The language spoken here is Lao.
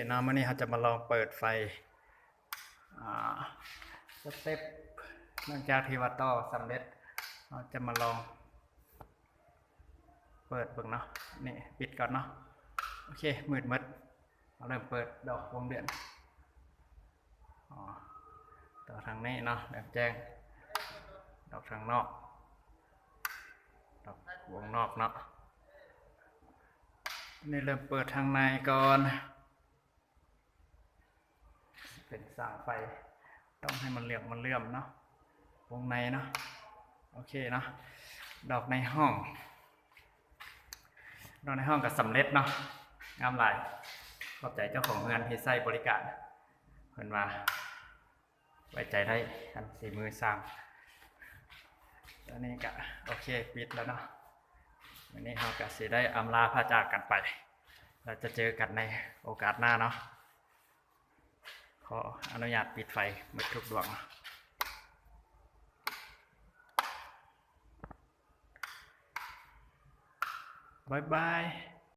ເນາະ ມື້ນີ້ເຮົາຈະມາລອງເປີດໄຟ ອ່າ ສະເຕັບ ຫຼັງຈາກທີ່ວ່າຕໍ່ສຳເລັດ ເຮົາຈະມາລອງເປີດເບິ່ງເນາະ. ນີ້ ປິດກ່ອນເນາະ. ໂອເຄ ມືດໝົດ. ເຮົາເລີ່ມເປີດດອກວົງເດືອນ. ອໍ ຕໍ່ທາງນີ້ເນາະ ແຫຼມແຈ້ງ ດອກທາງນອກ ດອກວົງນອກເນາະ. ນີ້ເລີ່ມເປີດທາງໃນກ່ອນ ເປັນສາງໄຟ ຕ້ອງໃຫ້ມັນເຫຼືອງມັນເຫຼື້ອມເນາະ ວົງໃນເນາະ. ໂອເຄເນາະ ດອກໃນຫ້ອງ ດອກໃນຫ້ອງກໍສຳເລັດເນາະ ງາມຫຼາຍ. ຂອບໃຈເຈົ້າຂອງເຮືອນທີ່ໃຊ້ບໍລິການ ເພິ່ນວ່າໄວ້ໃຈໄດ້ ອັນສີມືຊ່າງ. ຕອນນີ້ກໍໂອເຄ ປິດແລ້ວເນາະ. ວັນນີ້ເຮົາກໍຊິໄດ້ອຳລາພາຈາກກັນໄປ ແລ້ວຈະເຈີກັນໃນໂອກາດໜ້າເນາະ. ຂໍອະນຸຍາດປິດໄຟໝົດທຸກດວງ. ບາຍບາຍ.